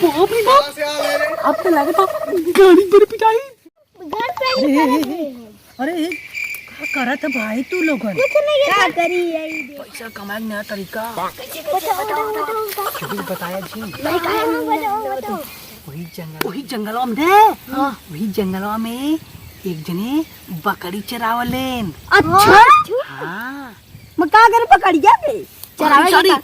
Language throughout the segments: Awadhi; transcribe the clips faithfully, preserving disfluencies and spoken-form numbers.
बाप रे बाप, अब तो लागत है गाड़ी पर पिटाई। घर पे अरे, निकल हे, हे, रहे हे। हैं। अरे, हे, का करत है भाई तू लोगन? कुछ नहीं, का करी यही दे। पैसा कमाए के नया तरीका। कैसे, कैसे? बताओ, बताओ, बताओ। बताया जी। नहीं, कहा नहीं, बताओ, बताओ। वही जंगल, वही जंगलवा में दे। हाँ। वही जंगलवा में एक जने बकरी चरावलेन। अच्छा? हाँ। मैं का करे बकरिया के? चरावे अरे, sorry। का?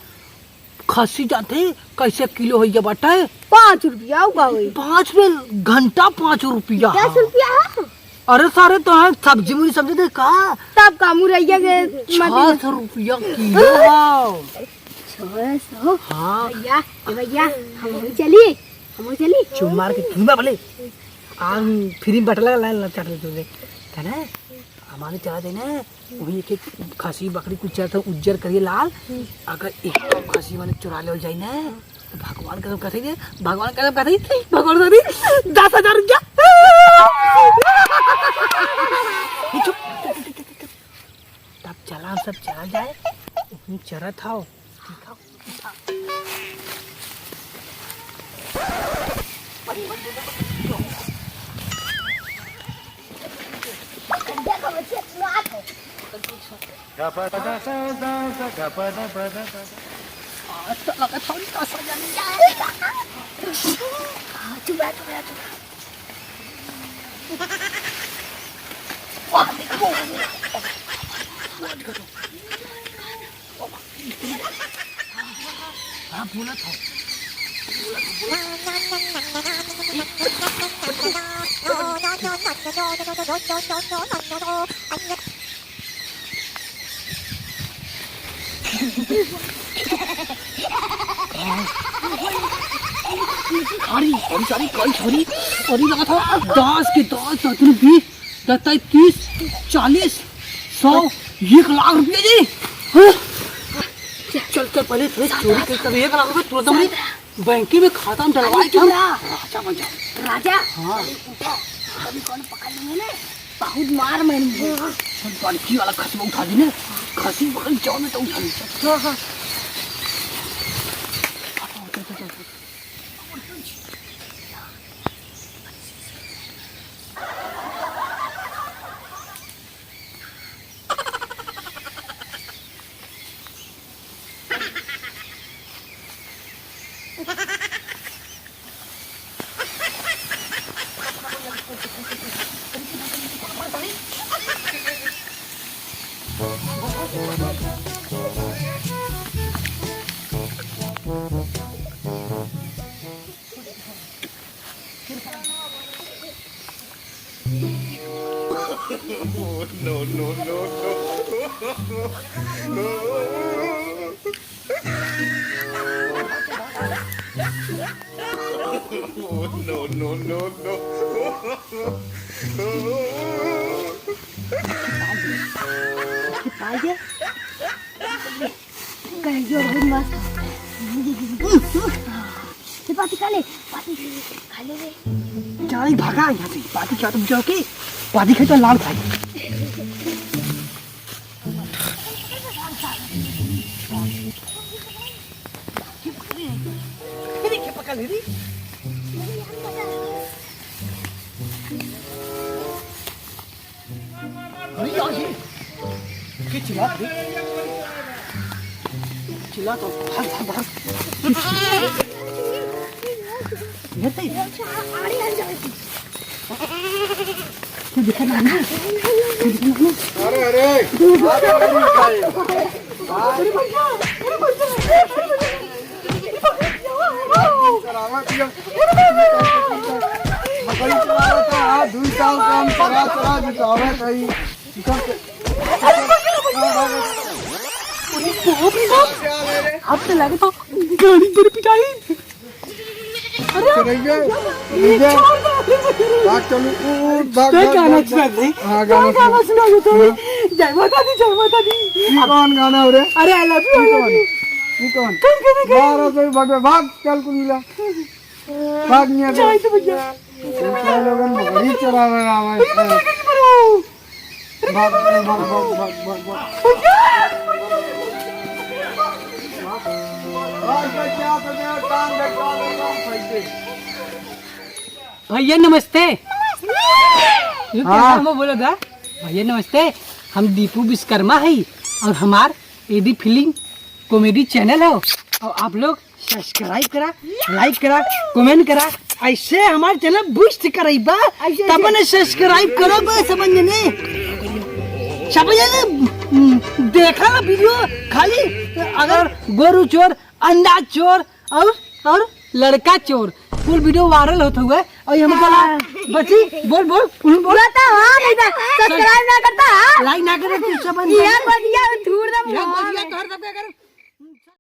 खसी जाते कैसे किलो होइया बाटे? पाँच रुपया, उ का होई? पाँच में घंटा पाँच रुपया। दस रुपया है? अरे सारे, तो है सब्जी मुरी समझे थे का? तब का मुरैया के छह सौ रुपया किलो। छह सौ? हाँ। भैया, ए भैया, हम चली, हम चली। चुप मार के घूमा भले। आ, free में बटला लाइन ला चाट ले तू दे। है ना? हमारे चला देना। वही एक, एक खसी बकरी कुछ चलत है, उज्जर करिए लाल। हम्म। अगर एक खसी माने चुरा ले जाई ना, तो भगवान कसम कथई दे, भगवान कसम कथई, भगवान कथई, दस हजार रुपया। चुप, चुप, चुप, चुप, चुप। तब चला, हम सब चला जाए, वहीं चरत हौ। हाँ, बोला था। अरे, अरे, अरे, कई छोरी, अरे, लगा था, दस के दस, दस में बीस, दस ताई तीस, चालीस, सौ, एक लाख रुपया जी। हाँ? चल, चल, पहले थोड़ी चोरी कर, तब एक लाख रुपया तुरंत हमरी बैंक में खाता में डलवाए के हम राजा बन जाए। राजा? हाँ। अरे उठा, कभी कौन पकड़ लेंगे ना, बहुत मार मारेंगे। हम बड़की वाला खसमा उठा ली ना, खसी पकड़ जाओ ना तो उठा ली। हाँ, हाँ। चल, चल, चल, चल। No, no, no, no। No, no, no, no। पाई दे। कहीं जोर भी मस्त। ये पाती खा ले, पाती खा ले रे। चल भागा यहाँ से, पाती खा तुम जाओ के, पाती खा तो लाल खाई। अरे यार, ये, ये चिल्ला रही। चिल्ला तो, भाग, भाग, भाग। ये तो, तू दिखा ना, तू दिखा ना। अरे, अरे, अरे, अरे, भाई। चलावत हिया। मकई चलावत है, आज दुई साल काम चला चला जितावत है। अरे बाप रे बाप, अब तो लगे तो गाड़ी पर पिटाई। अरे चलेंगे, ये चलेंगे। छोड़ दो। भाग चलू, ऊ, ऊ, भाग, क्या भाग, गाना भाग, सुना भाग। दे? हाँ, क्या गाना गाना सुना। सुना दे तो? हाँ। जय माता दी, जय माता दी। ये कौन गाना हो रे? अरे I love you, I ये love कौन? You। ये कौन? कौन, कौन, कौन? बारह सौ भाग, भाग, चल कुल मिला। भाग निया जाए तो भैया। तुम लोगन बकरी चरावे आवे। भैया, बता के नहीं मरो। भाग, भाग, भाग, भाग, भाग, भाग। भैया। भाग, भाग, क्या तो दे, टांग दे, टांग दे, टांग दे। भैया नमस्ते। ये क्या हाँ। नाम है बोला था? भैया नमस्ते, हम दीपू विश्वकर्मा है और हमार एडी फिल्म कॉमेडी चैनल हो और आप लोग सब्सक्राइब करा, लाइक करा, कमेंट करा, ऐसे हमार चैनल बूस्ट करइबा। ऐसे, तब ऐसे। ने सब्सक्राइब करो बे, समझ ने, समझ ने। हम्म, देखा ना वीडियो खाली, अगर गोरू चोर, अंडा चोर और, और लड़का चोर, फुल वीडियो वायरल होत हुए। और ये हमको हाँ। बची, बोल, बोल, बोल। बोला था, हाँ, नहीं था, सब्सक्राइब ना करता, हाँ। लाइक ना करे, तू समझ यह नहीं। बढ़िया, थूर दम यह हाँ। बढ़िया, तोहर सबके अगर